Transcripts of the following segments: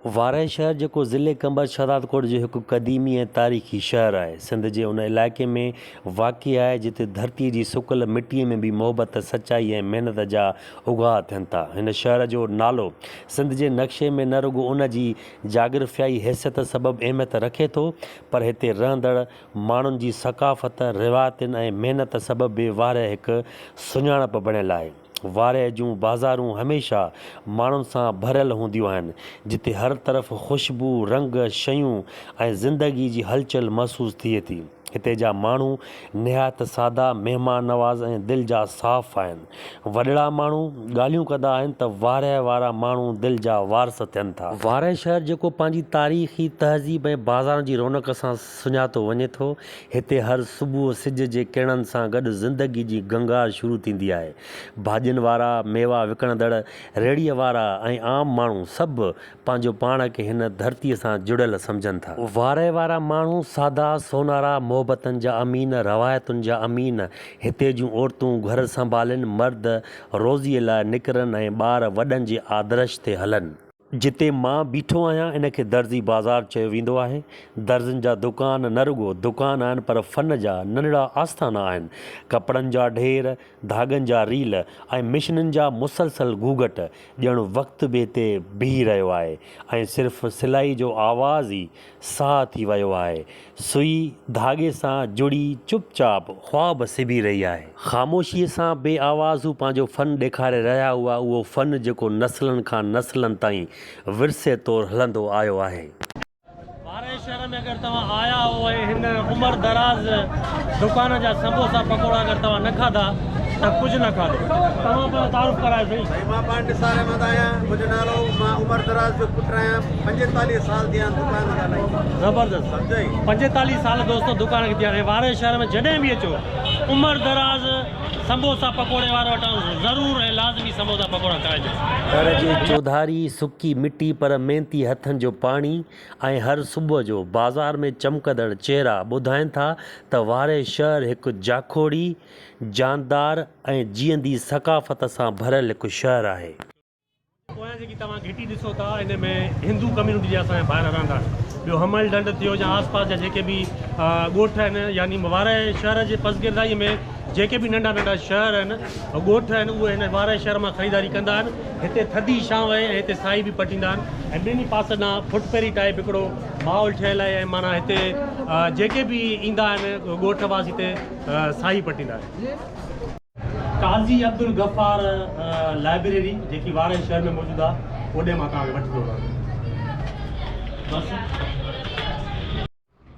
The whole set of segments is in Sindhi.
وارهه شهر جيڪو ضلعي قمبر شهدادڪوٽ جو هڪ قديمي ۽ تاريخي شهر آهي. سنڌ جي ان علائقي ۾ واقع آهي جتي ڌرتي جي سڪل مٽيء ۾ به محبت، سچائي ۽ محنت جا اگها ٿين ٿا. هن شهر جو نالو سنڌ جي نقشي ۾ نه رڳو ان جي جاگرفيائي حيثيت سبب اهميت رکي ٿو پر هتي رهندڙ ماڻهن جي ثقافت، روايتن ۽ محنت سبب به وارهه هڪ سڃاڻپ بڻيل آهي. وارهه جون بازارون هميشه ماڻهن سان ڀريل هونديون آهن، جتي هر طرف خوشبو، رنگ، شيون ۽ زندگي جي هلچل محسوس ٿئي ٿي. هتي جا ماڻهو نهايت سادا، مهمان نواز ۽ دل جا صاف آهن. وڏڙا ماڻهو ڳالهيون ڪندا آهن ته وارهه وارا ماڻهو دل جا وارث ٿين ٿا. وارهه شهر جيڪو پنهنجي تاريخي، تهذيب ۽ بازارن جي رونق سان سڃاتو وڃي ٿو. هتي هر صبح سج جي ڪرڻن سان گڏ زندگي جي گنگار شروع ٿيندي آهي. ڀاڄين وارا، ميوا وڪڻندڙ، ريڙهيء وارا ۽ عام ماڻهو سڀ پنهنجو پاڻ کي هن ڌرتيء سان جڙيل سمجهن ٿا. وارهه وارا ماڻهو سادا، سونارا، محبتن جا امين، روايتن جا امين، هتي جون عورتون گهر سنڀالين، مرد روزيء لاء نڪرن ۽ ٻار وڏن جي آدرش تي هلن. جتي مان بيٺو آهيان ان کي درزي بازار چيو ويندو آهي. درزين جا دڪان نه رڳو دڪان آهن پر فن جا ننڍڙا آستانا آهن. ڪپڙن جا ڍير، ڌاڳن جا ريل ۽ مشنن جا مسلسل گهوگهٽ ڄڻ وقت به هتي بيهي رهيو آهي ۽ صرف سلائي جو آواز ئي ساهه ٿي ويو آهي. سوئي ڌاڳي سان جڙي چپ چاپ خواب سبي رهي آهي. خاموشيء سان بي آواز هو پنهنجو فن ڏيکاري رهيا هئا، اهو فن جيڪو نسلن کان نسلن تائين ورثي طور هلندو آيو آهي. وارهه شهر ۾ اگر توهان آيا آهو ۽ هن عمر دراز دڪان جا سمبوسا پڪوڙا اگر توهان نه کاڌا ته ڪجهه نه کاڌو. توهان پنهنجو تعارف ڪرايو سائين. سائين مان پاڻ نثار احمد آهيان منهنجو نالو مان عمر دراز جو پٽ آهيان 45 سال ٿيا آهن دڪان کي هلائيندي. زبردست سمجهئي. 45 سال دوستو دڪان کي ٿيا آهن ۽ وارهه شهر ۾ جڏهن به اچو عمر دراز سمبوسا پڪوڙي وارو وٽان ضرور ۽ لازمي سمبوسا پڪوڙا کائجو. گهر جي چوڌاري سڪي مٽي پر محنتي هٿن جو پاڻي ۽ هر صبح جو بازار ۾ چمڪندڙ چهرا ٻڌائين ٿا ته وارهه شهر هڪ جاکوڙي، جاندار ۽ جيئندي ثقافت سان ڀريل هڪ شهر آهي. پويان جيڪي توهان گهٽي ڏسو ٿا ان ۾ هندو ڪميونٽي جا اسان جا ڀائر رهندا آهن. ٻيو حمل ڍنڍ ٿيو يا آس پاس جا جيڪي به ڳوٺ آهن يعني وارهه شهر جي پسگردائي ۾ جيڪي به ننڍا ننڍا شهر آهن ڳوٺ آهن اهي هن وارهه شهر مان خريداري ڪندا آهن. هتي ٿڌي ڇانو آهي ۽ هتي سائي به پٽيندا آهن ۽ ٻنهي پاسن ڏانهن فٽ پيري ٽائيپ هڪڙو ماحول ٺهيل آهي ۽ معنيٰ هتي جيڪي به ايندا آهن ڳوٺ واسي هتي سائي پٽيندا آهن. قاضي عبدالغفار لائبريري جيڪي وارهه شهر ۾ موجود آهي اوڏي مان توهان کي وٺي ٿو هلان بس.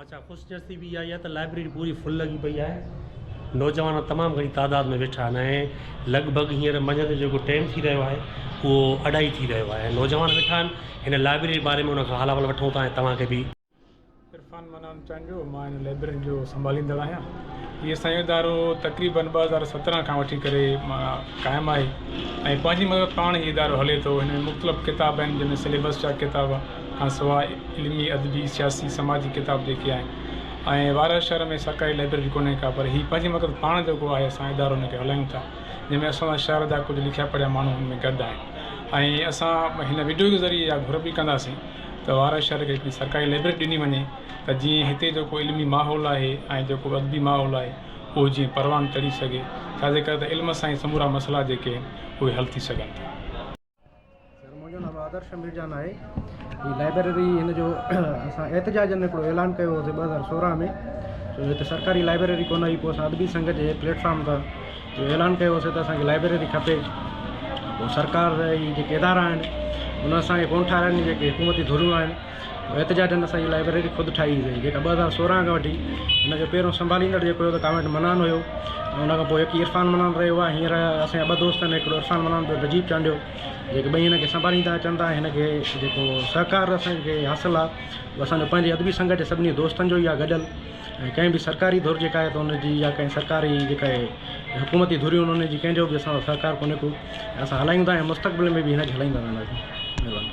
اڇا خوش نصيبي اها ئي آهي ته لائبريري پوري فل لڳي پئي آهي نوجوان تمام گهڻي تعداد ۾ ويٺا آهن ۽ لڳ ڀڳ هينئر منجهند جو جيڪو ٽيم ٿي رهيو آهي اهو اڍائي ٿي رهيو آهي ۽ نوجوان ويٺا آهن هن لائبريري باري ۾ ان کان حال احوال وٺون ٿا ۽ توهان کي به عرفان منان چانڊيو، مان هن لائبريري جو سنڀاليندڙ آهيان. هي اسان جو ادارو تقريبن 2017 کان وٺي ڪري قائم آهي ۽ پنهنجي مدد پاڻ هي ادارو هلي ٿو. هن ۾ مختلف ڪتاب آهن جنهن ۾ سليبس جا ڪتاب کان سواء علمي، ادبي، سياسي، سماجي ڪتاب جيڪي آهن ۽ وارهه شهر ۾ سرڪاري لائبريري ڪونهي ڪا پر هي پنهنجي مدد پاڻ جيڪو آهي اسان ادارو هن کي هلايون ٿا جنهن ۾ اسان سان شهر جا ڪجهه لکيا پڙهيا ماڻهو هن ۾ گڏ آهن ۽ اسان هن وڊيو جي ذريعي اها گهر به ڪنداسين ته وارهه شهر کي هڪڙي سرڪاري لئبرري ڏني وڃي ته جيئن هتي جيڪو علمي ماحول آهي ۽ جيڪو ادبي ماحول آهي اهو جيئن پروان چڙهي سگهي ڇا جي ڪري ته علم سان ئي سمورا مسئلا جيڪي آهن اهي حل ٿي سگهن ٿا. سر منهنجو نالو آدرش ميرجان آهي هي لائبريري هن جو اسان احتجاجن هڪڙو اعلان ڪيو هوسي 2016 ۾ ڇو جو هتي سرڪاري لائبريري ڪونه هئي پوء اسان ادبي سنگت جي پليٽ فارم تان جو اعلان ڪيو هوسي ته اسان کي لائبريري کپي پوء سرڪار جي جيڪي ادارا آهن ان اسان کي ڪونه ٺاهرائن جيڪي حڪومتي ڌريون آهن احتجاجن اسان جي لائبريري خود ٺاهي هئي جيڪا 2016 کان وٺي هن جو پهريون سنڀاليندڙ جيڪو هيو ته ڪامريڊ منان هيو ان کان پوء هڪ عرفان منان رهيو آهي هينئر اسان جا ٻه دوست آهن هڪڙو عرفان منان ٻيو نجيب چانڊيو جيڪي ٻئي هن کي سنڀاليندا اچن ٿا هن کي جيڪو سهڪار اسان کي حاصل آهي اهو اسان جو پنهنجي ادبي سنگت جي سڀني دوستن جو ئي آهي گڏيل ۽ ڪنهن به سرڪاري ڌر جيڪا آهي ته ان جي يا ڪنهن سرڪاري جيڪا آهي حڪومتي ڌريون آهن ان جي ڪنهن جو به اسان سان سهڪار ڪونهي ڪو ۽ اسان هلايون ٿا ۽ مستقبل ۾ به هن کي هلائيندا رهنداسين مهرباني.